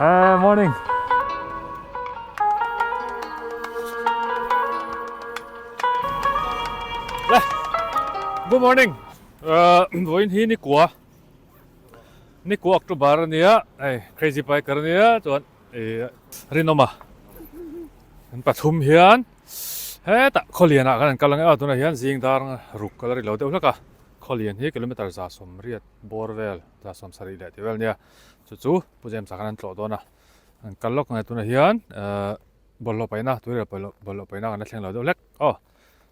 Eh morning. Le good morning. Vawiin hi ni kua ni kua October ania hei crazy biker ania chuan ih rinawm a an pathum hian hetah khawlian ah khan an kal ang e aw tunah hian zing dar ruk a la ri lo deuh hlek a khawlian hi kilometer 180 bawr vel 170 leh tih vel ania chu chu Pu James ah khan an tlawh dawn a an kal lawk ang e tunah hian ehh bawlhhlawh paihna tuirial bawlhhlawh paihna kan la thleng lo deuh hlek aw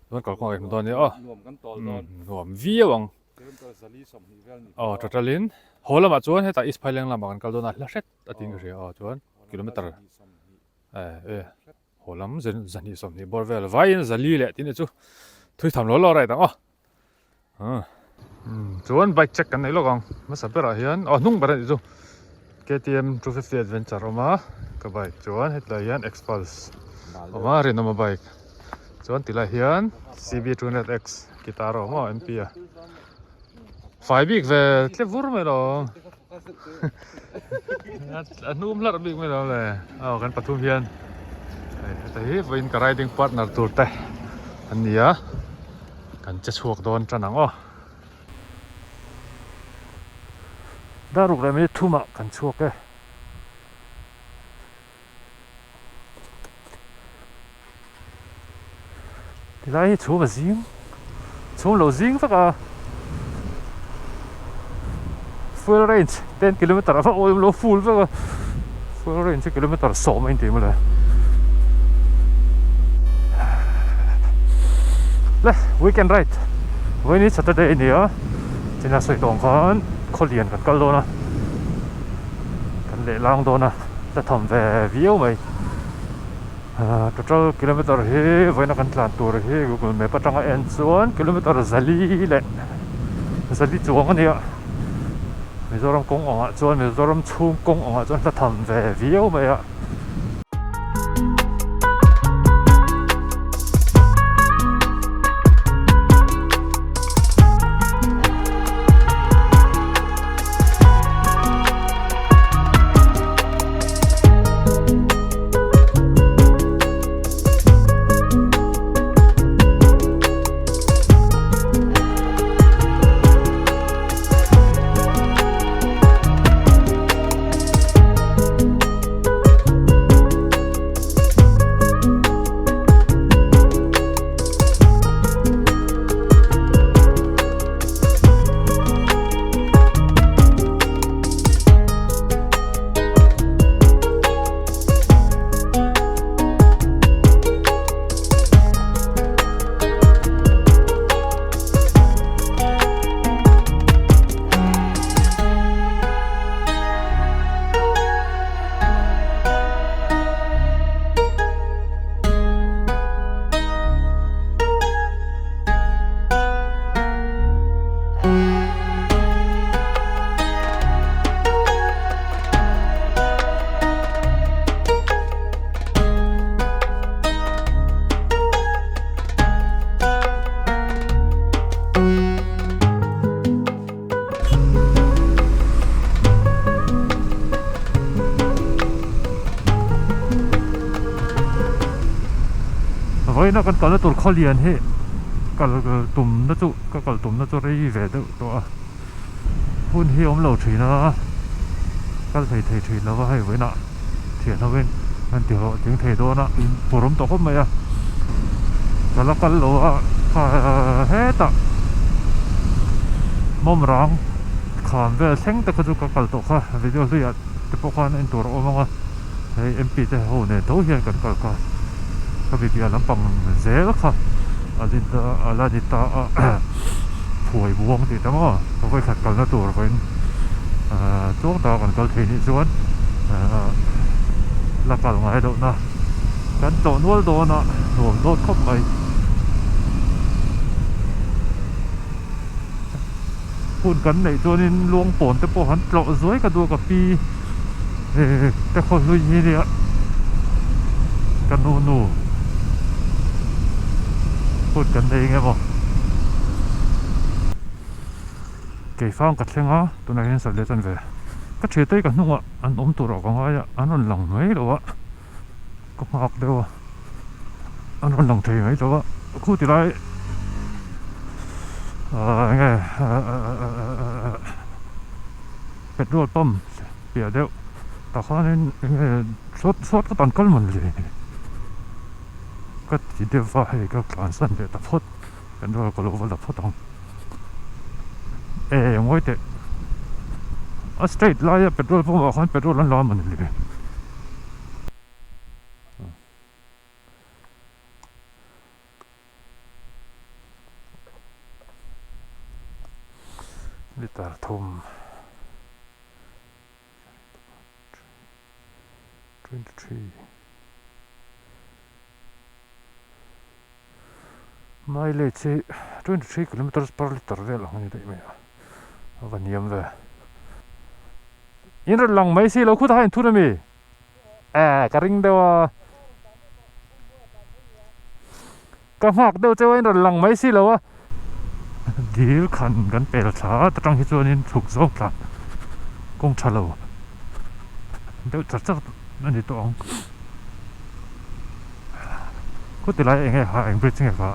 chuan kalkawng ah kan hmu dawn ania aw nuam viau ang aw total in haw lamah chuan hetah East Phaileng lamah kan kal dawn a hla hret a tiin ka hria aw chuan kilometer eh eh haw lam 220 bawr vel vaiin zali leh tih ni chu thui tham law law right ang aw. Chuan bike check kan nei lawk ang hmasa berah hian aw hnung ber a nih chu KTM 250 adventure a awm a ka bike chuan hetlai hian Xpulse a awm a rinawm a bike chuan tilai hian CB 200X guitar a awm a MP a fai bik ve tlep vur mai lo a hnum hlarh bik mai lo le aw kan pathum hian hei heta hi vawiin ka riding partner tur te an ni a kan che chhuak dawn tan ang aw daruk leh minute thumah kan chhuak e. Tilai hi chhum a zing chhum lo zing vek a fuel range 10 kilometer a va awm lo full vek a fuel range hi kilometer sawm a inti mawle le weekend ride vawiin hi saturday a ni a china sawi tawng khan khawlian kan kal dawn a kan lehlang dawn a. La tham ve viau mai. Total kilometer hi vawiina kan tlan tur hi google map atanga en chuan kilometer zali leh zali chuang a nia. Mizoram kawng angah chuan Mizoram chhung kawng angah chuan hla tham ve viau mai a. Vawiina kan kalna tur khawlian hi kal tumna chu ka kal tumna chu rei ve deuh tawh a hun hi a awm lo thin a kal thei thei thin lo va hei vawiinah thian ho in an ti hlawh tling thei dawn a pur awm tawh khawp mai a ka la kal lo a kha hetah mawm rang kham vel thleng te kha chu ka kal tawh kha video hluiah te pawh khan en tur a awm ang a hei M P te ho nen tho hian kan kal kha ka bibia lampang zel kha a ni ta a la ni ta a phuai buang tih te maw ka vawikhat kalna tur vawiin ahh chuang taka kan kal thei nih chuan ahh la kal ngai loh na kan tlawh nual dawn a nuam dawt khawp mai. Hun kan neih chuanin luang pawn te pawh han tlawh zuai ka duh a ka pi te khaw hlui hi nia ka nu nu hun kan nei eng emaw keifang ka thleng a tunah hian sat leh chuan ve. Ka thiante hi ka hnungah an awm tur ah ka ngai a, an rawn lang mai lo a, ka nghak deuh a, an rawn lang thei mai lo a, khu ti lai ahh eng nge petrol pump piah deuh tah khanin eng nge sawt sawt ka tan kal mawn le ka ti deuh va hei ka tlansan leh ta phawt. Kan rual ka lo va la phawt ang. E ngawi teh. A straight laia petrol pump ah khan petrol an la a mawni le. Liter thum. 23. Mileage hi 23 kilometres per litre vel ang a ni daih mai a, a va hniam ve. In rawn lang mai si lo khutah khan in thun a mi? Eh ka ring deuh a. Ka nghak deuh cheu a in rawn lang mai si lo a. Dil khan kan pel thla a atang hi chuanin chhuk zawk tlan kawng tha lo deuh char char a ni tawh ang. Khuti lai eng nge kha eng bridge nge kha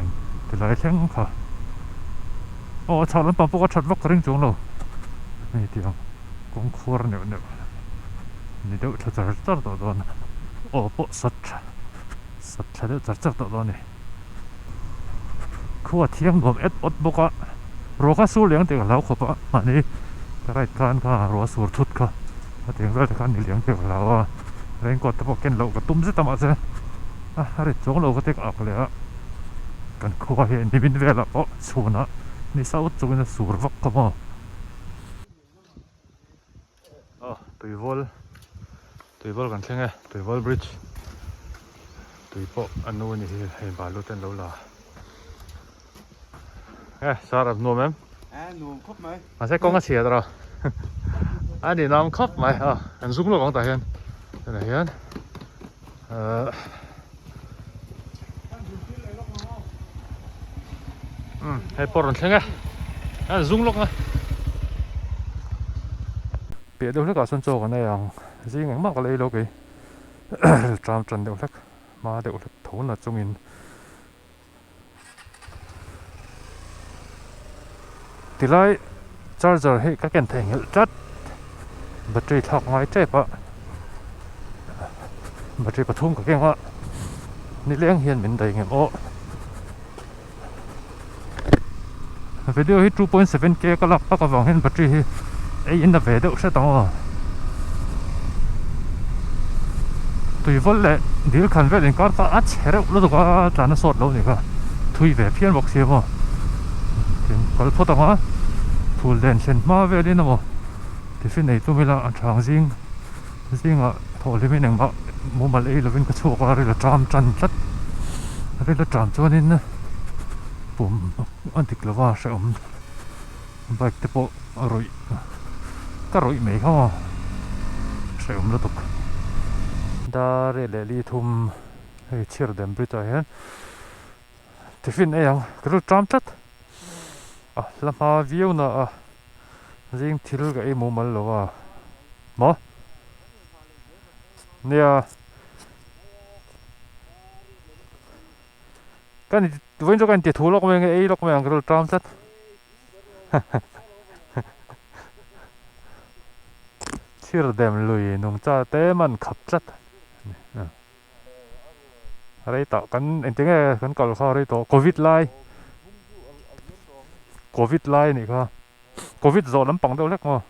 eng ti lai thleng kha aw a chhak lampang pawh kha that vak ka ring chuang lo hei tiang kawng khuar neuh neuh ni deuh thla char char tawh dawn aw pawh sat tha sat thla deuh char char tawh dawn a ni khua thiang nuam et awt bawk a ruah kha sur leh ang tih ka hlau khawp a mahni ka ride khan kha ruah sur thut kha a tiang vel te khan ni leh ang tih ka hlau a. Raincoat te pawh ken loh ka tum zet a mahse a rit chuang lo ka ti ka ak leh a, kan khua hi nimin velah pawh chhunah ni sa ut chungin a sur vak ka maw. Aw tuivawl tuivawl kan thleng e tuivawl bridge tui pawh a nu a ni hi hei balu te an lo la e sir a nuam em? E nuam khawp mai. Mahse kawng a chhiat rawh a ni nuam khawp mai a kan zum lawk ang tah hian tunah hian ahh umm hei pawh rawn thleng e a zum lawk a piah deuh hlekah sawn chaw kan ei ang zing engmah ka la ei lo kei rilṭam ṭan deuh hlek hma deuh hlek tho na chungin. Tilai charger hi ka ken theih nghilh tlat battery thlak ngai tep a battery pathum ka keng a nileng hian min daih ngem aw video hi 2.7 k ka lak tak avang hian battery hi ei in a ve deuh hret ang aw tui vawl leh dil khan vel inkar kha a chhe reuh lutuk a tlan a sawt lo nih kha thui ve phian bawk si maw tin kal phawt ang a phul len thlen hma velin emaw tiffin ei tum ila a thang zing zingah thawhhlimin engmah mumal ei lovin ka chhuak a ril a ṭam ṭan tlat ril a ṭam chuanin pum a dik lova hrehawm. Bike te pawh a rawih ka rawih mai kha maw hrehawm lutuk. Dar leh leh thum hei chhir dem bridge ah hian tiffin ei ang ka lut ṭam tlat a hla hma viau na a zing thil ka ei mumal lo a maw nia ka ni vawiin chu ka inti thu lawk mai ang e ei lawk mai ang ka lut ṭam tlat. Thir dem lui nungcha te man khap tlat rei tah kan engti nge kan kal kha rei tawh covid lai covid lai anih kha covid zawh lampang deuh hlek maw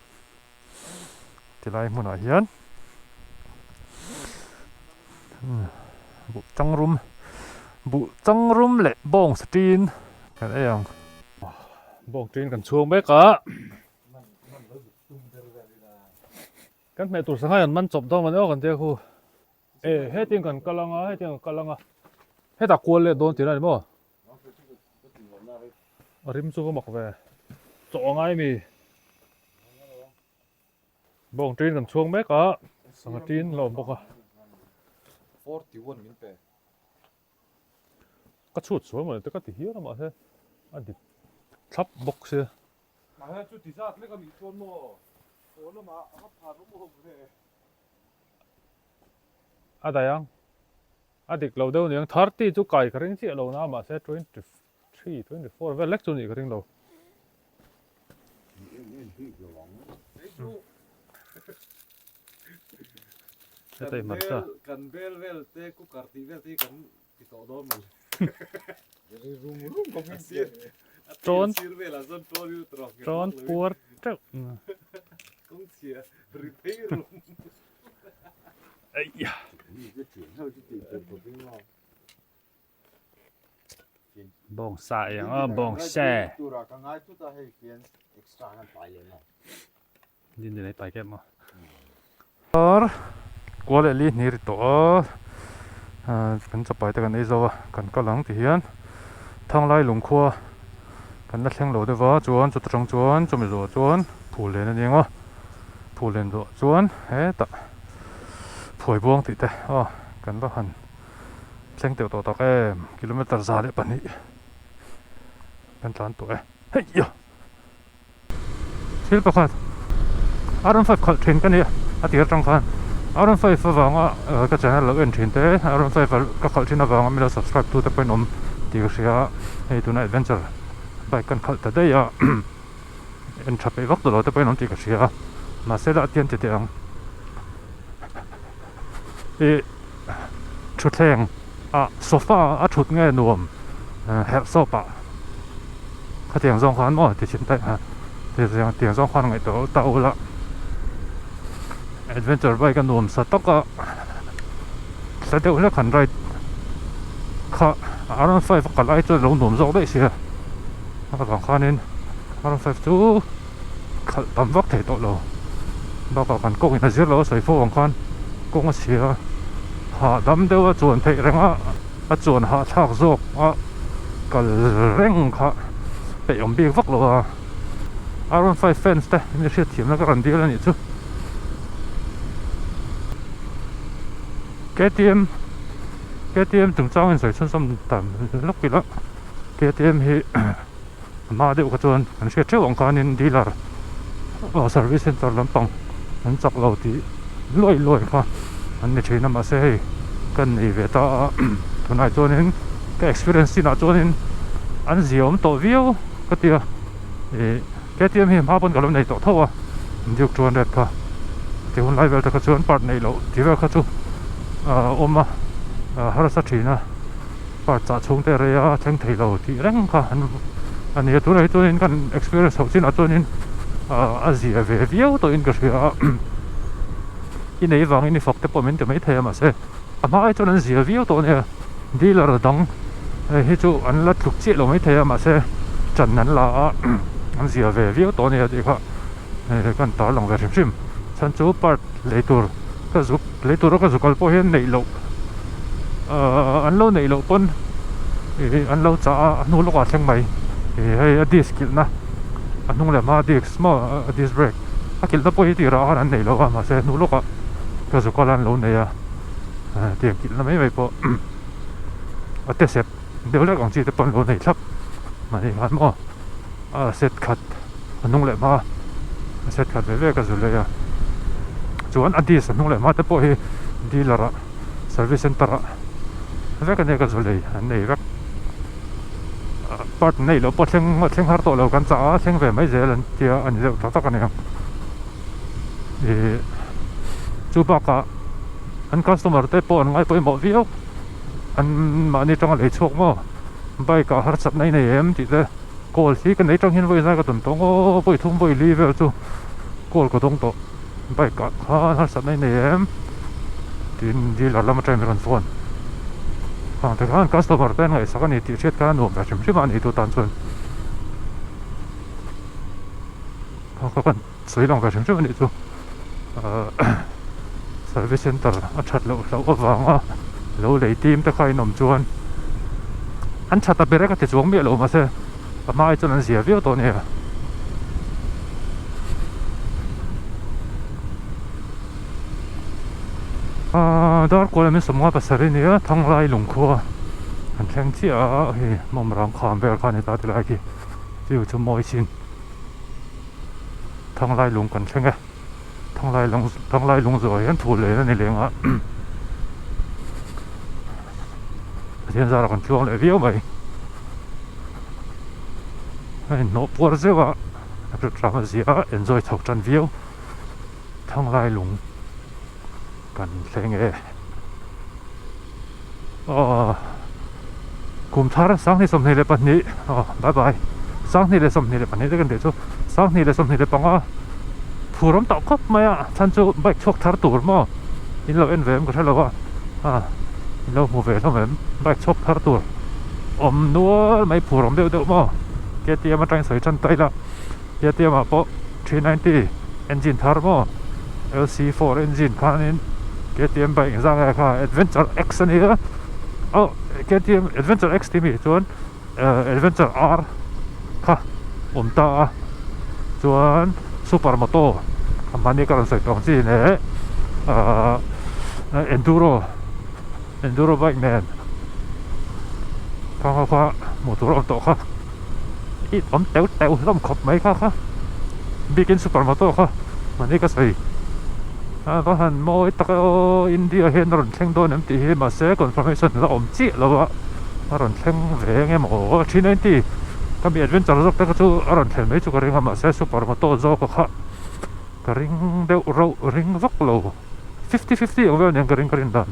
tilai hmunah hian buh changrum buh changrum leh bawng saṭin kan ei ang. Bawng ṭin kan chhung mek a. Kan hmeh tur sangha an man chawp dawn mawni aw kan tia khu. E hetiang kan kal anga hetiang kan kal anga hetah kual let dawn tihna a ni maw? A rim chu va mak ve. Chaw a ngai mi. Bawng ṭin kan chhung mek a sangha ṭin la awm bawk a. Ka chhut sual mawni te ka ti hial a mahse a dik thlap bawk sia. Mahse chu ti zat lek a nih chuan maw? A daih ang. A dik lo deuh niang 30 chu kai ka ring chiah lo na mahse 23, 24 vel lek chu nih ka ring lo. Heta i hmarcha. Kan bel vel te cooker tih vel te hi kan ti tawh dawn maw le. Ṭawn ṭawn puar ṭeuh. Bawngsa ei ang aw bawngsa. Din din ei pai kep maw. Ar kual leh li hnih ri tawh a kan chapai te kan ei zo a kan kal ang ti hian thanglai lungkhua kan la thleng lo deuh va chuan chuta tang chuan chumi zawh chuan phul len a ni ang a phul len zawh chuan hetah phuai buang tih te aw kan va han thleng teuh tawh tak em kilometer 102 kan tlan tawh e heiya. Thil pakhat Iron 5 khalh thin ka ni a tir atang khan Iron 5 avanga ka channel lo en thin te Iron 5 ka khalh thin avanga min lo subscribe tu te pawh in awm tih ka hria a hei tuna adventure bike kan khalh ta daih a en tha peih vak tawh lo te pawh in awm tih ka hria a mahse la a tian ti teh ang ih thutthleng ah sofa a thut nge nuam herh sawp ah khatiang zawng khan maw ti thin daih a tiang zawng khan ngaihtuah ta ula adventure bike a nuam sa tak a hla deuh hlek han ride kha R one five a kal ai chuan a lo nuam zawk daih sia avang khanin R one five chu khalh tam vak thei tawh lo bakah kan kawngin a zir lo a sawi fo ang khan kawng a chhia hahdam deuh a chuan theih reng a a chuan hahthlak zawk a kal reng kha peih awm bik vak lo a R one five fans te mi hriat thiamna ka rawn dil a nih chu K T M K T M chungchang in sawi chhunzawm tam lawk ila K T M hi. A hma deuh kha chuan an hriat theuh ang khanin dealer aw service center lampang an chak lo tih luai luai kha an ni thin a mahse hei kan nei ve ta a tunah chuanin ka experience chinah chuanin an zia awm tawh viau ka ti a ih K T M hi hma pawn ka lo nei tawh tho a Duke 200 kha ti hun lai vel te kha chuan part neih loh tih vel kha chu a awm a harsa thin a. Part chah chhung te rei a thleng thei lo tih reng kha an a ni a tunah hi chuanin kan experience ho chinah chuanin a zia ve viau tawhin ka hria a i nei vangin i fak te pawh min ti maithei a mahse a hma ai chuan an zia viau tawh a nia dealer dang hei hi chu an la tluk chiah lo maithei a mahse ṭan an la a an zia ve viau tawh a nia tih kha hei kan tarlang ve hrim hrim chhan chu part lei tur ka zuk lei tura ka zuk kal pawh hian neih loh ahh an lo neih loh pawn ih an lo chah a a hnu lawkah thleng mai ih hei a disc kilhna a hnung leh hma disc maw a disc brake a kilhna pawh hi tirah khan an nei lo a mahse a hnu lawkah ka zuk kal a an lo nei a tiang kilhna mai mai pawh a te sep deuh lek ang chi te pawh an lo nei thlap mahni khan maw a set khat a hnung leh hma a set khat ve ve ka zu lei a chuan a disc a hnung leh hma te pawh hi dealer ah service center ah vek ania ka zu lei an nei vek part neih loh pawh thleng thleng har tawh lo kan chah a thleng ve mai zel an tia a ni deuh tak tak a ni ang ih chu bakah an customer te pawh an ngai pawimawh viau an mahni atanga lei chhuak maw bike ah harsatna i nei em tih te. Call hi ka nei tang hian vawi zai ka tawn tawh ngaw vawi thum vawi li vel chu call ka dawng tawh bike ah khan harsatna i nei em tiin dealer lam atangin min rawn phone vang te khan customer te an ngaihsak a ni tih hriat khan a nuam ve hrim hrim a ni tu tan chuan kha kha kan sawi lang ve hrim hrim a nih chu ahh service center a that loh hlauh avanga lo lei tim te kha in awm chuan an that a ber e ka ti chuang miah lo mahse a hma ai chuan an zia viau tawh a nia. Ahh Darkual ah min 57 a nia Thanglai lungkhua an thleng chiah a hei mawmrang kham vel kha a ni ta tilai khi view chu mawi chin. Thanglai lung kan thleng e. Thanglai lung Thanglai lung zawh ah hian phul leh a ni leng a Pathian zarah kan tluang leh viau mai a inhnawh puar zeuh a a ṭam a zia a enjoy chho ṭan viau Thanglai lung kan thleng e aw kum thar 2022 aw bye bye 2022 te kan tih chu 2025 phur awm tawh khawp mai a chhan chu bike chhuak thar tur maw in lo en ve em ka hre lo a a in lo hmu ve hlawm em bike chhuak thar tur awm nual mai phur awm deuh deuh maw K T M atangin sawi tan ta ila K T M ah pawh 390 engine thar maw L C four engine khanin K T M bike engzah nge kha adventure X a ni a aw K T M adventure X tih mi chuan adventure R kha awm ta a chuan super moto mahni ka rawn sawi tawh ang chi leh ahh enduro enduro bike nen khang ho kha hmuh tur a awm tawh kha ih awm teuh teuh hlawm khawp mai kha kha bikin super moto kha mahni ka sawi a va han mawi tak e aw India hian a rawn thleng dawn em tih hi mahse confirmation la awm chiah lo a a rawn thleng ve eng emaw 390 ka mi adventure zawk te kha chu a rawn thlen mai chu ka ring a mahse super moto zawk a kha ka ring deuh rauh ring vak lo fifty fifty ang vel aniang ka ring ka rin dan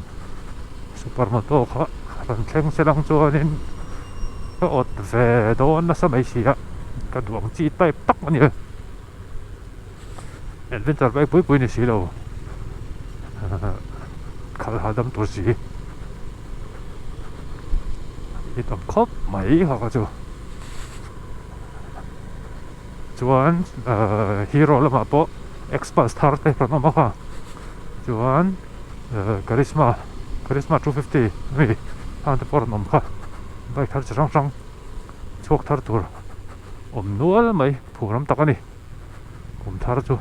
super moto kha rawn thleng se lang chuanin ka awt ve dawn nasa mai si a ka duh ang chi type tak a ni adventure bike pui pui ni si lo khalh hahdam tur si i tam khawp mai kha kha chu chuan hero lamah pawh xpulse thar te rawn awm a kha chuan karizma karizma 250 ami khang te pawh rawn awm kha bike thar chi hrang hrang chhuak thar tur awm nual mai phur awm tak a ni kum thar chu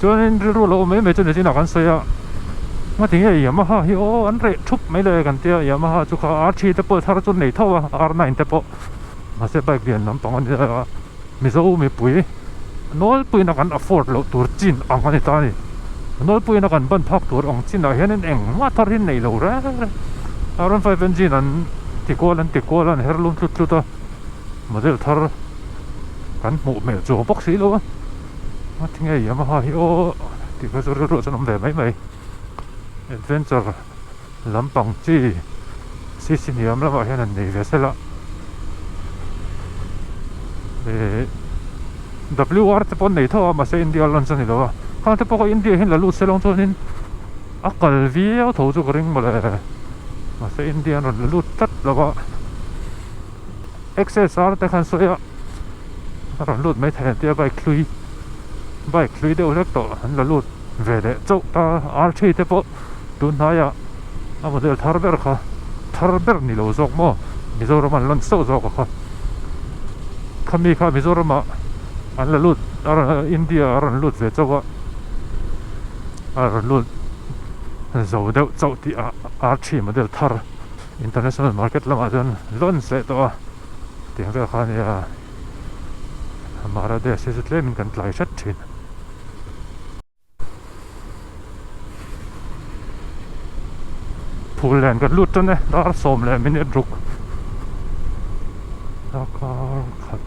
chuanin rilru lo awm mai mai chu nichinah kan sawi a ngatinge Yamaha hi aw an reh thup mai le kan tia Yamaha chu kha R three te pawh thar chu nei tho a R nine te pawh mahse bike lian lampang a ni a Mizo mipui nawlpuiin a kan afford loh tur chin ang a ni ta a ni nawlpuiin a kan ban phak tur ang chinah hianin engmah thar hi nei lo reng reng R one five engine an ti kual an ti kual a an her lum tlut tlut a. Model thar kan hmuh hmel chuang bawk si lo a a tinge Yamaha hi aw tih kha chu rilru ah chuan awm ve mai mai adventure lampang chi cc hniam lamah hian an nei ve sela ehh W R te pawh an nei tho a mahse India launch a ni lo a khang te pawh kha India hian la lut se lawng chuanin a kal viau tho chu ka ring mawle mahse India an rawn la lut tlat lo a. XSR te khan sawi a a rawn lut mai thei an tia bike hlui bike hlui deuh hlek tawh an la lut ve leh chauh ta R three te pawh tun hnaiah a model thar ber kha thar ber ni lo zawk maw Mizoram an lawn chauh zawk a kha khami kha Mizoram ah an la lut a rawn India a rawn lut ve chauh a a rawn lut zo deuh chauh tih ah R three model thar. International market lamah chuan lawn seh tawh a tiang vel kha ania Maradesh hi chu tlemin kan tlai hret thin. Phul len kan lut tan e dar sawm leh minute ruk darkar khat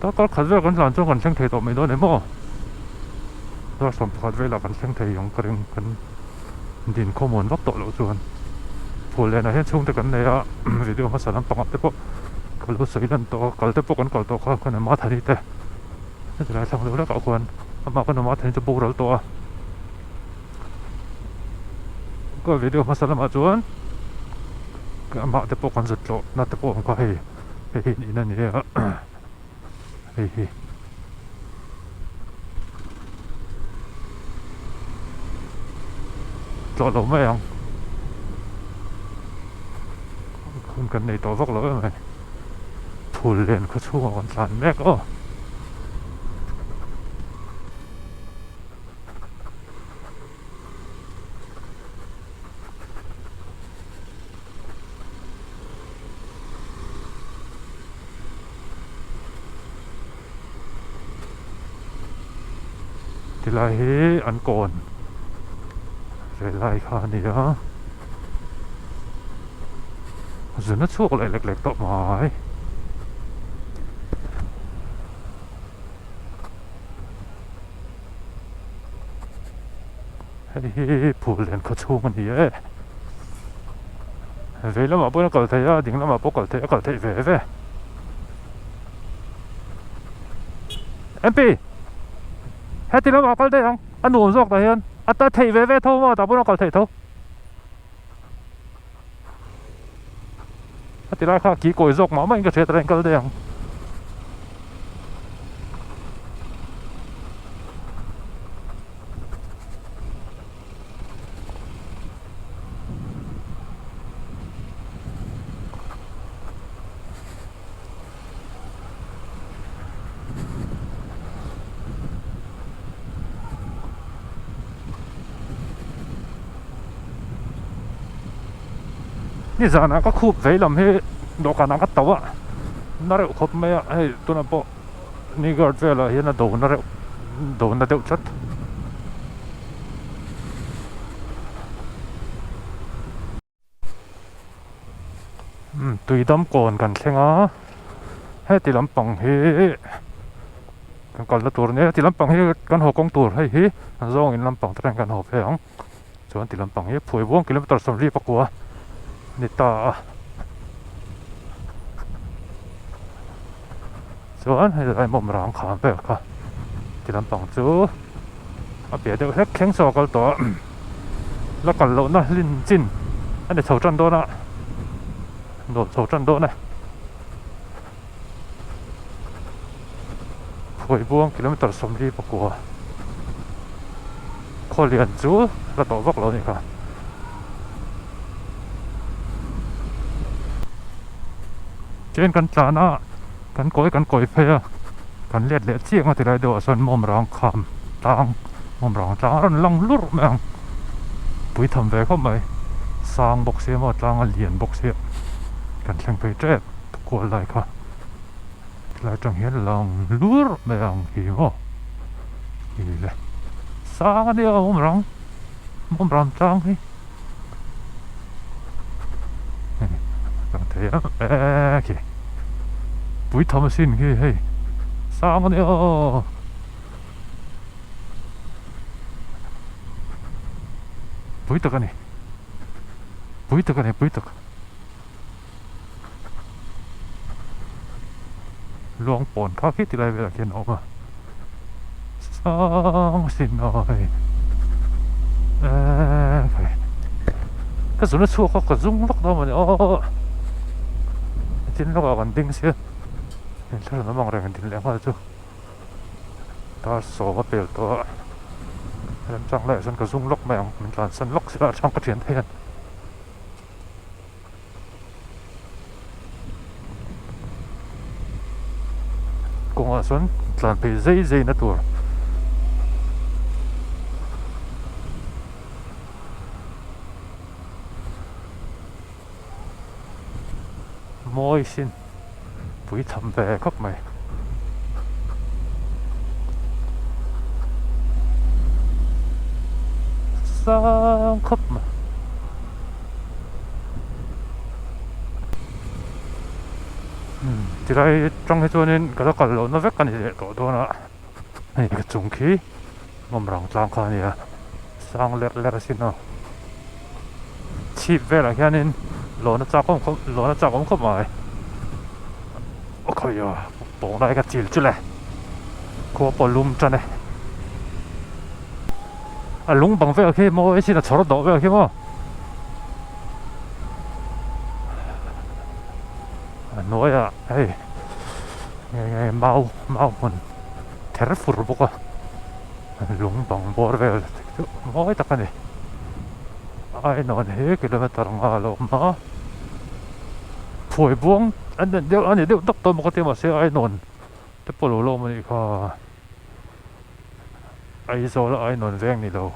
darkar khat vel kan tlan chuan kan thleng thei tawh mai dawn em aw dar sawm pakhat velah kan thleng thei ang ka ring kan. Din khawmuan vak tawh loh chuan phul lenah hian chhungte kan nei a video hmasa lampangah te pawh ka lo sawi lan tawh a kal te pawh kan kal tawh kha khan a Mathani te heti lai thlang deuh hlekah khuan amah khan a Mathani chu boral tawh a ka video hmasa lamah chuan amah te pawh kan zut tlawh na te pawh awm kha hei hei hi in a ni a. Hei hi tlawh lo mai ang hun kan nei tawh vak lo em mai phul len khaw chhungah kan tlan mek aw. Tilai hi an kawn ve lai kha a ni a, zun a chhuak leh lek lek tawh mai. Hei hi phul lian khaw chhung a ni e. Vei lamah pawhin a kal theih a, ding lamah pawh a kal theih a kal theih ve ve. MP! Heti lamah a kal daih ang, a nuam zawk tah hian a ta theih ve ve tho maw tah pawhin a kal theih tho. A ti lai kha a kikawi zawk mah mah in ka hriat reng kal daih ang. Nizanah ka khup vei lam hi dawhkanah ka tauh a na reuh khawp mai a hei tunah pawh ni guard velah hian a do na reuh do na deuh tlat. Tuidam kawn kan thleng a heti lampang hi kan kalna tur a nia heti lampang hi kan haw kawng tur hei hi a zawng in lampang te kan haw phei ang chuan ti lampang hi phuai buang kilometer sawmli pakua a ni ta a chuan hei lai mawm rang kham vel kha ti lampang chu a piah deuh hlek thleng saw a kal tawh a la kal lohna hlin chin a ni chho tan dawn a nuam chho tan dawn e phuai buang kilometer sawmli pakua khawlian chu la tawh vak lo a nih kha. Train kan tlan a kan kawi kan kawi phei a kan let leh chiang a tilai deuh ah sawn mawm rang kham tlang mawm rang tlang a rawn lang lurh mai ang pui tham ve khawp mai sang bawk sia maw tlang a lian bawk sia kan thleng phei tep kual lai kha tilai atang hian lang lurh mai ang hi maw hi le sang a nia mawm rang mawm rang tlang hi. Lang thei a e khi pui tham asin khi hei sang a nia aw pui tak a ni pui tak a ni pui tak luang pawn kha khi tilai velah khian a awm a sang asin aw hei eee khai ka zun a chhuak a ka zum vak dawn mawni aw tin lawkah kan ding sia inthlahrun awm ang reng din leh nghal chu dar sawm a pel tawh a remchang laiah chuan ka zum lawk mai ang min tlansan lawk sela a chhang ka thian thei a ni. Kawngah chuan tlan phei zai zai na tur mawi sin pui tham ve khawp mai. Sang khawp mai. Tilai tang hi chuanin ka la kal lohna vek a ni leh tawh dawn a hei ka chung khi ngawm rang tlang kha a ni a sang lerh lerh asin aw chhip velah hianin lawn a chak awm khawp lawn a chak awm khawp mai aw khawi aw pawng lai ka chil chu le khua pawh lum tan e a lung bang vel khi mawi sin a chhawr dawh vel khi maw. A hnuaiah hei nge mau mau hmun ther fur bawk a lung bang bawr vel chu mawi tak a ni ainawn hi kilometer nga a lo awm a phuai buang a ni deuh a ni deuh tawk tawh bawk a tia mahse ainawn te pawh a lo la awm a nih kha Aizawl a ainawn veng ni lo.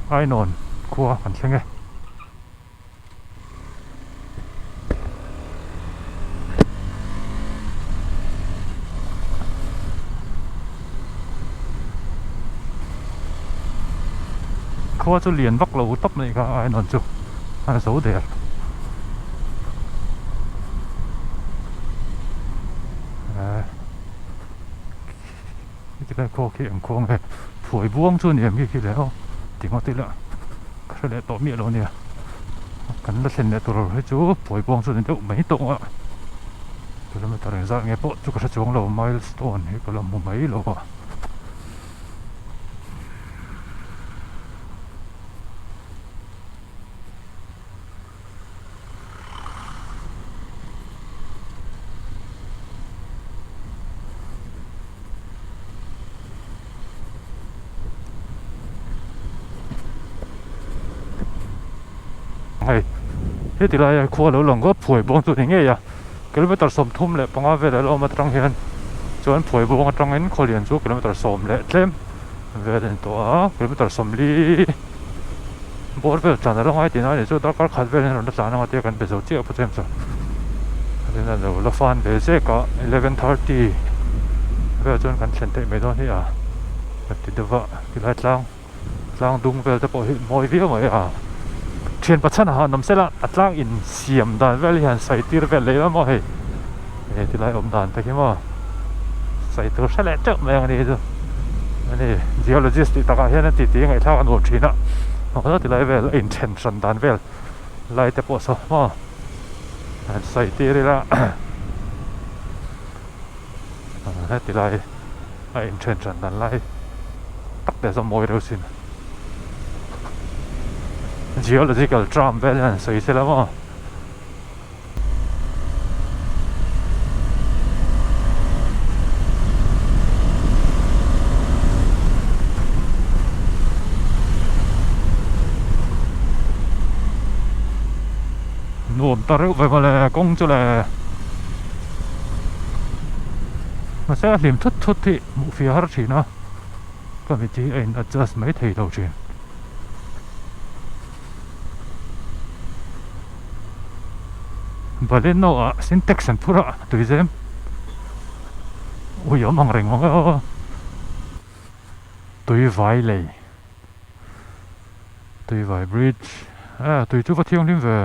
Ainawn khua kan thleng e. Khua chu lian vak lo tawp mai kha Ainawn chu a zo der. Heti lai khua khi eng khua nge phuai buang chu a ni em khi khi le aw ti ngawt ila ka hre leh tawh miah lo ania kan la thlen leh tur hi chu phuai buang chu a ni deuh mai tawh ang a kilometer engzat nge pawh chu ka hre chuang lo milestone hi ka la hmu mai lo a. Hei heti laia khua lo lang ngawt phuai buang chu ni ngei a kilometer 35 vel a lo awm atang hian chuan phuai buang atangin khawlian chu kilometer 10 leh tlem vel a ni tawh a kilometer 40 bawr vel tlan a la ngai tihna a ni chu darkar khat vel hian rawn la tlan anga tia kan be zo chiah pawh chuan chu tin a lo la fan ve zek a 11:30 vel chuan kan thlen theih mai dawn hi a ka ti deuh a tilai tlang tlang dung vel te pawh hi mawi viau mai a thian pachhan a han awm sela a tlang in siam dan vel hi han sawi tir vel leh emaw hei he tilai awm dan te khi maw sawi tur hre leh teuh mai ang a ni chu ani geologist tih takah hian a titi ngaihthlak a nuam thin a mahse tilai vel a inthen hran dan vel lai te pawh saw maw han sawi tir ila heti lai a inthen hran dan lai tak te zawng mawi reuh sin geological term vel hian sawi sela maw. Nuam ta reuh ve mawle kawng chu le mahse a hlim thut thut hi hmuh fia har thin a ka mit hi a in adjust mai thei lo thin. Baleno ah sintex an phur a tui zem ui awm ang reng ang aw tui vai lei tui vai bridge ah tui chu va thianghlim ve.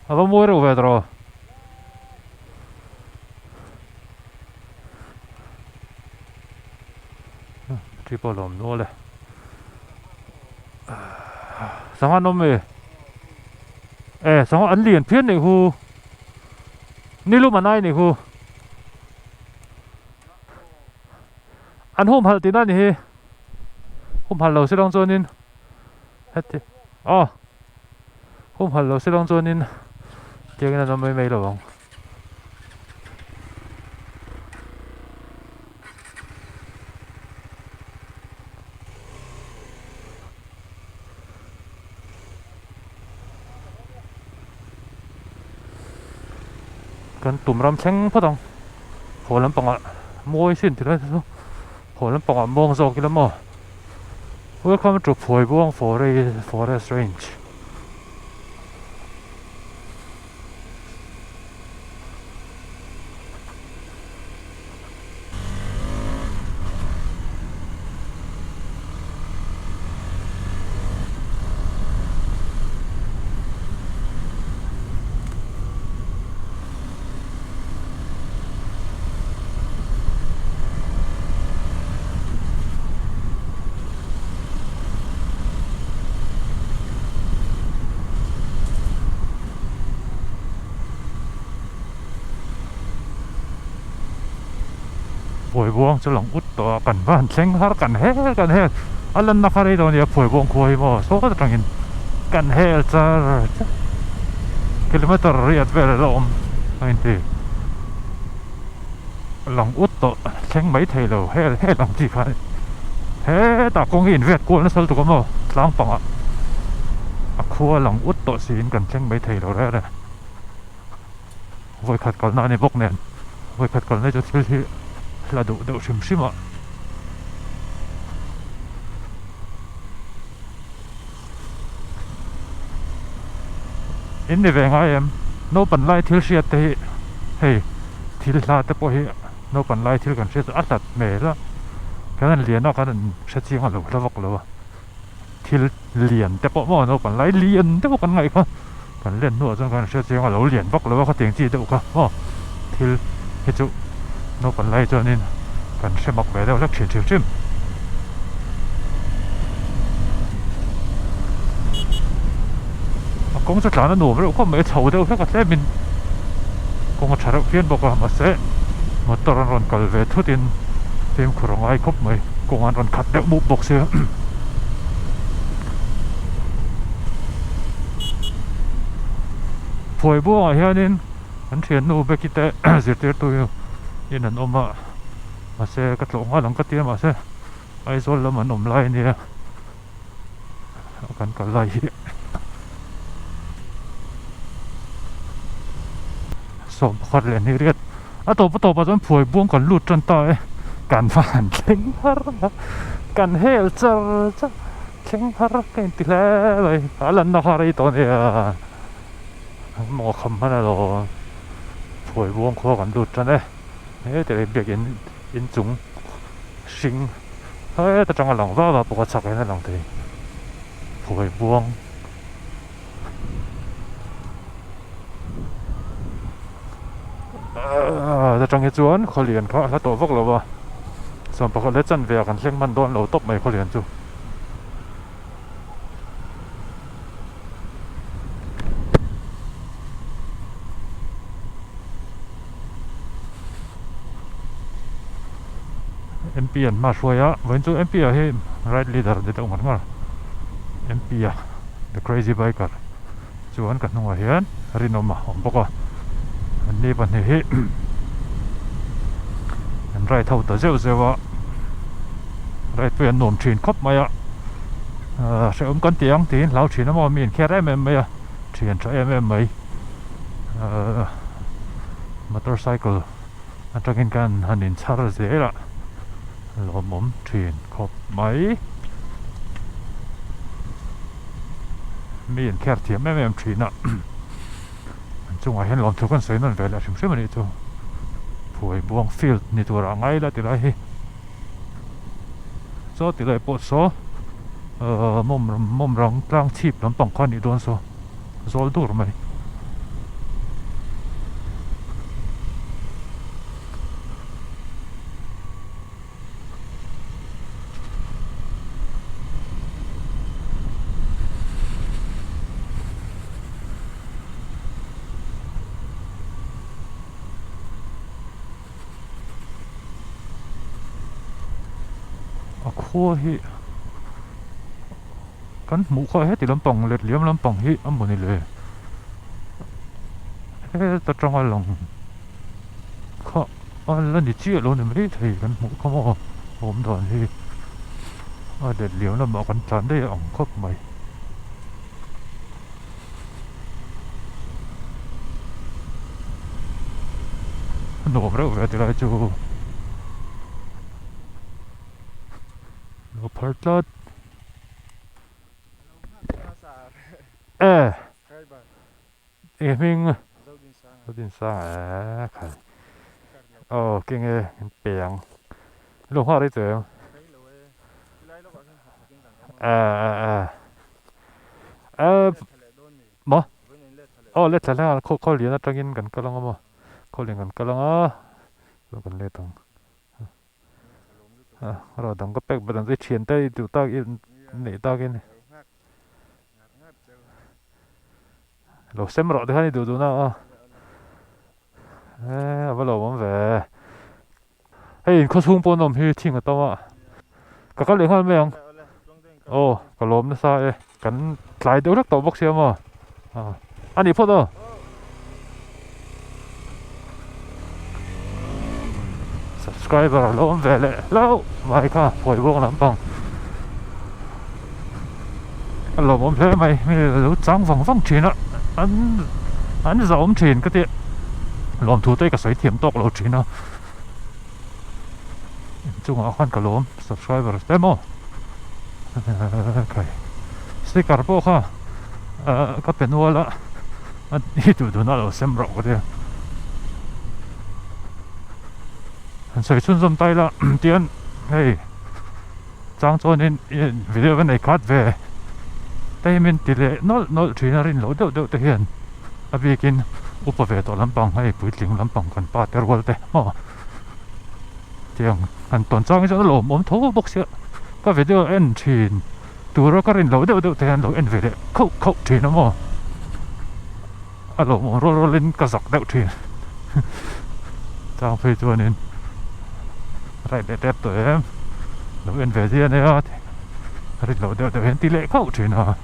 A va mawi reuh ve tawh. Thi pawh a lawm nual e. Sangha an awm e. E sangha an lian phian nih hu. Nilum an ai nih hu. An humhalh tihna a ni hi. Humhalh lo silawng chuanin heti aw humhalh lo silawng chuanin tiangin an awm mai mai lo ang. Kan tum ram thleng phawt ang haw lampangah mawi sin ti lai te chu haw lampangah muang zawk ila maw welcome to Phuaibuang forest range. Phuaibuang chu lang ut tawh a kan va han thleng har kan hel kan hel a lanna kha rei lo ania Phuaibuang khua hi maw saw atangin kan hel char char kilometer riat vel a la awm a inti lang ut tawh thleng mai thei lo hel hel ang chi kha hetah kawng hi invet kual nasa lutuk a maw tlang pangah a khua lang ut tawh siin kan thleng mai thei lo reng reng vawikhat kalna a ni bawk nen vawikhat kalna chu thil hi la duh deuh hrim hrim a. In ni ve ngai em? Naupan lai thil hriat te hi hei. Thil hla te pawh hi naupang lai thil kan hriat chu a hlat hmel a, kan han lian a kan han hre chiang a lo hla vak lo a, thil lian te pawh maw naupang lai lian te pawh kan ngaih kha kan len hnuah chuan kan han hre chiang a lo lian vak lo a khatiang chi deuh kha maw thil hi chu naupang lai chuanin kan hre mak ve deuh hlek thin hrim hrim. A kawng chu tlan a nuam reuh khawp mai a chho deuh hlek a tlemin kawng a tha reuh phian bawk a mahse motor an rawn kal ve thut in fimkhur a ngai khawp mai kawng an rawn khat deuh mup bawk sia phuai buangah hianin an thiannu Becky te zirtirtu in an awm a mahse ka tlawh nghal ang ka tia mahse Aizawl lam an awm lai ania kan kal lai hi 11 leh hnih riat a tawp a tawpah chuan phuai buang kan lut tan ta e kan va han thleng har a kan hel char char thleng har ka inti hle mai a lanna kha rei tawh ania maw kham hman alawm phuai buang khua kan lut tan e heti leh biakin inchung hring heta tang a lang va va bawk a chhak hian a lang thei phuai buang ahh ta tang hi chuan khawlian kha a hla tawh vak lo va chuan pakhat leh chanve ah kan thleng hman dawn lo tawp mai khawlian chu. MP an hma hruai a vawiin chu MP ah hi ride leader ni deuh ngar ngar MP a the crazy biker chuan ka hnungah hian rinawm a awm bawk a an ni pahnih hi an ride ho ta zeuh zeuh a ride pawh hi an nuam thin khawp mai a ahh hrehawm kan tih ang tiin hlau thin a maw mi an kher em em mai a thian tha em em mai ahh motorcycle atangin kan han inchhar zel a lawmawm thin khawp mai mi an kher thiam em em thin a an chungah hian lawmthu kan sawi nawn ve leh hrim hrim a nih chu phuai buang field ni tur ah ngai la ti lai hi chaw ti lai pawh saw ahh mawm mawm rang tlang chhip lampang kha a nih dawn saw. Zawl dur mai. A khua hi Kan hmuh kha heti lampang letliam lampang hi a maw ni le heta tanga lang kha a la ni chiah lo ni mai thei kan hmuh kha maw awm dan hi a letliam lamah kan tlan daih ang khawp mai. A nuam reuh ve tilai chu lo phar tlat. E eng hming Zodinsanga e khai aw keng e in peng lo nghak rei tawh em e e e e maw aw let thla hleng a khaw lian atangin kan kal anga maw khaw lian kan kal anga chuan kan let ang. Rawh dang ka pek bat ang che thian te i duh tak i neih takin lo sem rawh te khan i duh duh na a e a va lo awm ve hei in khawchhung pawh an awm hi thing a tam a ka kal leh nghal mai ang aw ka lawm nasa e kan tlai deuh hlek tawh bawk sia maw a nih phawt aw. Subscriber lo awm ve leh hlauh mai kha phawi buang lampang a lawmawm hle mai mi lo chang vang vang thin a an an zahawm thin ka tih lawmthu te ka sawi thiam tawk lo thin a inchungah khan ka lawm subscriber te maw khai sticker pawh kha ka pe nual a. A hi duh duhna a lo sem rawh ka tia. Han sawi chhunzawm ta ila tian hei chang chuanin video va nei khat ve te hi min ti leh nawlh nawlh thin a rin loh deuh deuh te hian a bikin upa ve tawh lampang hei puitling lampang kan pa te rual te maw tiang han tawn chang hi chuan a lawmawm tho bawk sia ka video en thin tura ka rin loh deuh deuh te hian lo en ve leh khauh khauh thin a maw. A lawmawm rual rualin ka zak deuh thin chang phei chuanin right leh tep tawh em lo en ve zia ania rit loh deuh deuh hian ti leh khauh thin a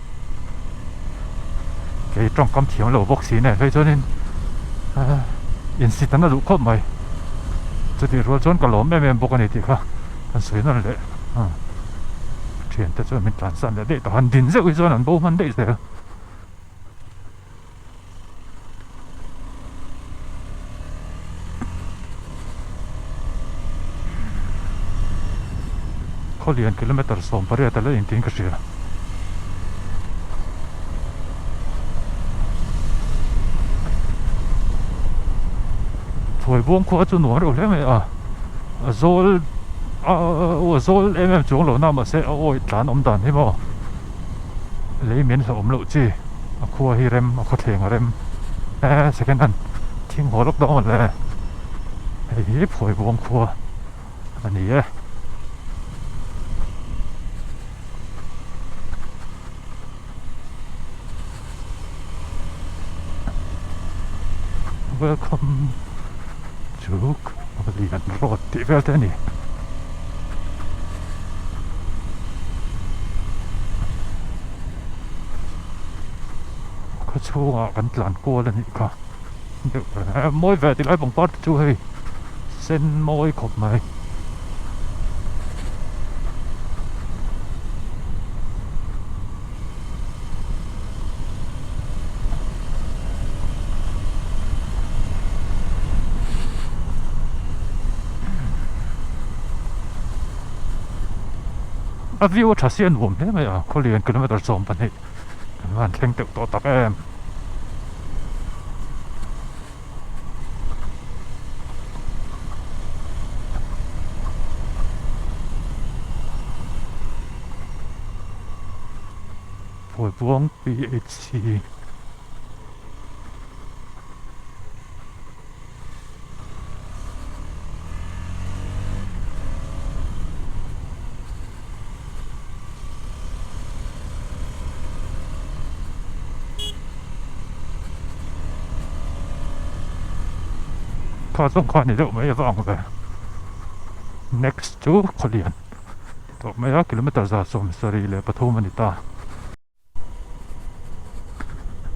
kei tawngkam thiam lo bawk si nen phei chuanin insit an la duh khawp mai chutih rual chuan ka lawm em em bawk a ni tih kha kan sawi nawn leh thiante chuan min tlansan leh daih tawh han din zeuh hi chuan an bo hman daih zel. Khawlian kilometer 18 a la intiin ka hria. Phuaibuang khua chu nuam reuh hle mai a, a zawl a zawl em em chuang lo na mahse a awih tlan awm dan hi maw. Lei min hlauhawm loh chi a khua hi rem a khawthleng a rem e second hand thing haw lawk dawn le hei hi phawi buang khua a ni e. Welcome to Khawlian road tih vel te a ni. Khawchhungah kan tlan kual a nih kha deuh mawi ve tilai pangpar te chu hei sen mawi khawp mai. A view a tha si a nuam hle mai a khawlian kilometer 12 kan van thleng teuh tawh tak em. Phuaibuang PHC. Kha zawng kha ni deuh mai a va ang ve next chu khawlian tawh mai a kilometer 173 a ni ta.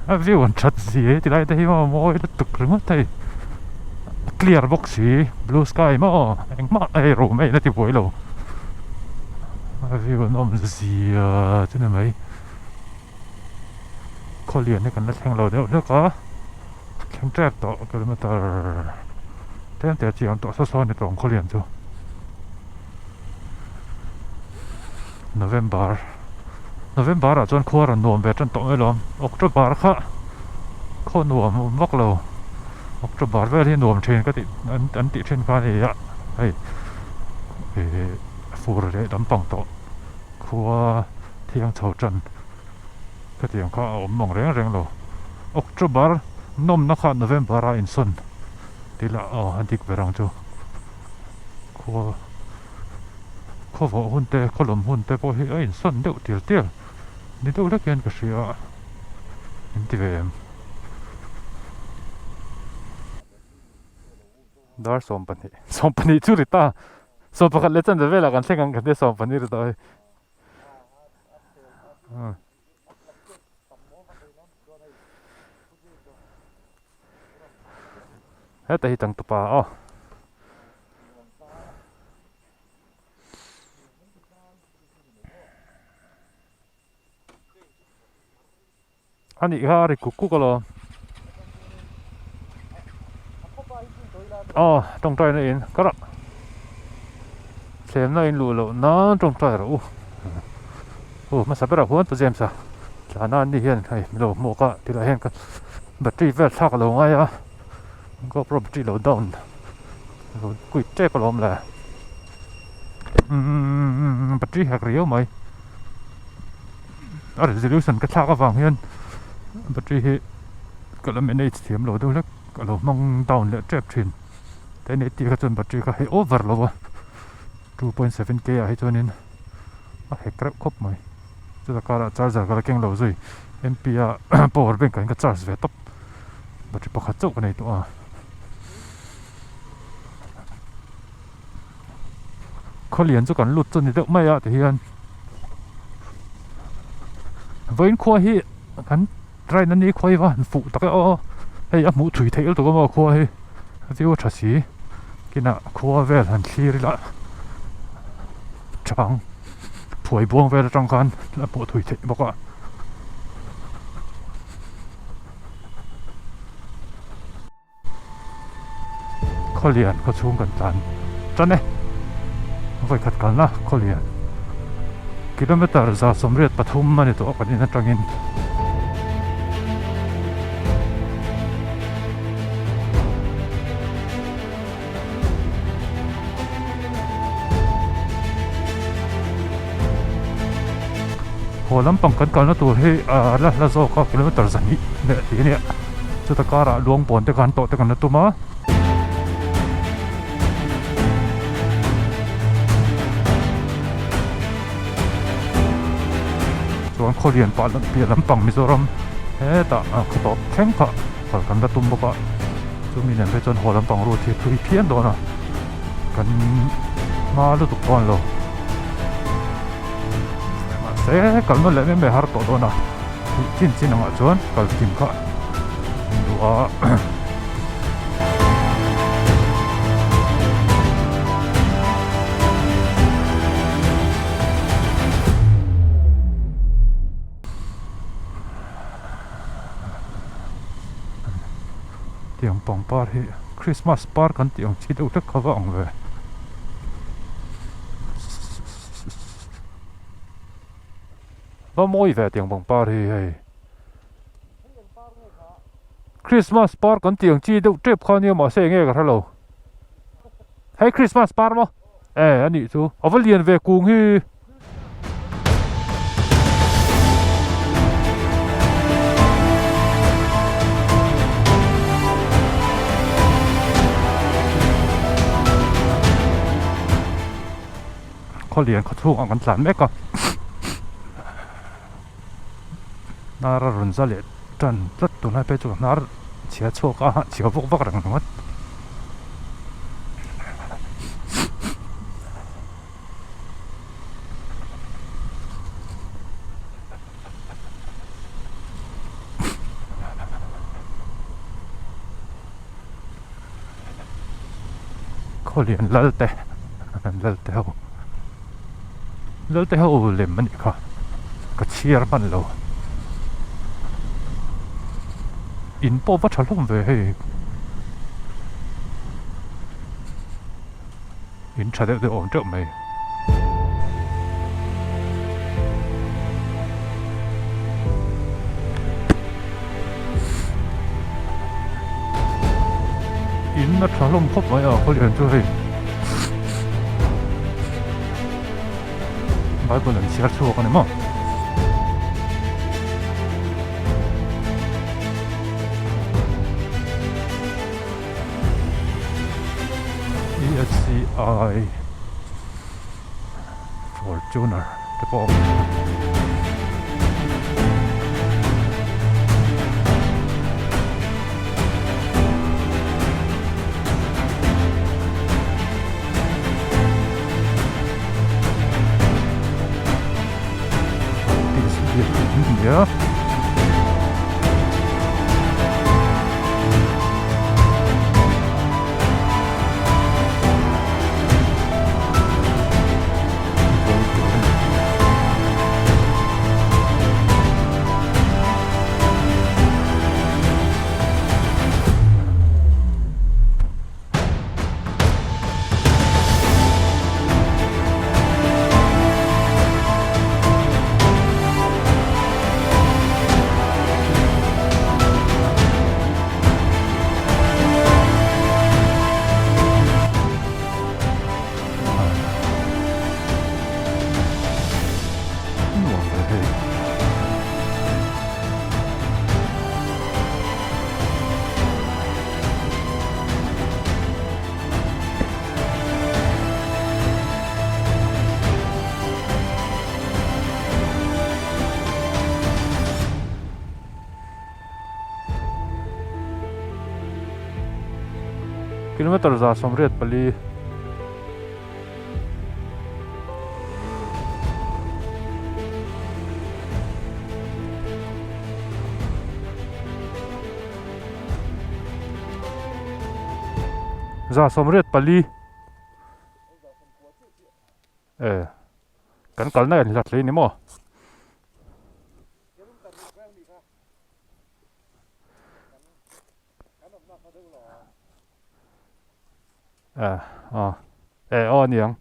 A view an that zia hi tilai te hi maw mawi lutuk ringawt hei a clear bawk si blue sky maw engmah hei room a in a ti buai lo a view an awm zia chu ni mai khawlian hi kan la thleng lo deuh hlek a thleng tep tawh kilometer tlem te a chiang tawh saw saw a ni tawh ang khawlian chu. November November ah chuan khua rawn nuam ve tan tawh mai lo October kha khaw nuam awm vak lo October vel hi nuam thin ka tih an an tih thin kha a ni a hei ih fur leh lampang tawh khua thiang chho tan khatiang kha a awm ang reng reng lo October nawmna kha November a insawn tih lah aw a dik ber ang chu khua. Khawvawh hun te khawlawm hun te pawh hi a insawn deuh tial tial ni deuh hlek hian ka hria a in ti ve em. Dar 12 12 chu ri ta 11 leh chanve velah kan thleng ang kan tia 12 ri tawh hei. Heta hi changtupa aw. A nih kha a ri kuk kuk alawm. Aw tawngtai na in ka rah thlemna in luh loh nan tawngtai rawh u. Aw hmasa berah huan pu James a tlana an ni hian hei min lo hmuak a tilai hian ka battery vel thlak a lo ngai a GoPro battery lo down. Lo quit tep alawm le. Umm battery hek riau mai. A resolution ka thlak avang hian battery hi ka la manage thiam lo deuh hlek ka lo hmang down leh tep thin. 1080 kha chuan battery kha hei over lo a 2.7 k ah hi chuanin a hek reuh khawp mai. Chuta karah charger ka la keng lo zui mp a power bank ah hian ka charge ve tawp battery pakhat chauh ka nei tawh a. Khawlian chu kan lut chu ni deuh mai a tihian vawiin khua hi kan train a ni khawi va han fuh tak e aw hei a hmuh thui theih lutuk a maw khua hi a view a tha si kinah khua vel han thlir ila chang phuai buang vel atang khan a hmuh thui theih bawk a. Khawlian khaw chhung kan tlan tan e vawikhat kalna Khawlian kilometer 183 a ni tawh kan in atangin. Haw lampang kan kalna tur hi a la hla zawk a kilometer 200 leh tih a nia chuta karah luang pawn te khan tawh te kan la tum a. Chuan khawlian pah piah lampang Mizoram hetah khaw tawp thleng kha kal kan la tum bawk a chumi nen phei chuan haw lampang route hi a thui phian dawn a kan hma lutuk dawn lo mahse kalna leh em em har tawh dawn a chin chin angah chuan kal kim kha duh a. Tiang pangpar hi Christmas par kan tih ang chi deuh hlek kha va ang ve. Va mawi ve tiang pangpar hi hei. Christmas par kan tih ang chi deuh tep kha nia mahse enge ka hre lo. Hei Christmas par maw? E a nih chu a va lian ve kung hi. Khawlian khaw chhungah kan tlan mek a hnar a rawn za leh tan tlat tunlai phei chu hnar chhia chhuak a chhia vawk vak reng ringawt. Khawlian Lalte Lalte ho Lalte ho lem a nih kha ka chhiar hman lo in pawh va tha hlawm ve hei. In tha deuh deuh awm teuh mai. In a tha hlawm khawp mai a khawlian chu hei. Bible an chhiar chhuak a ni maw. ESCI Fortuner te pawh a awm a. Kilometer 184. 184 e kan kalna en hlat hle ni maw. E aw e aw a ni ang.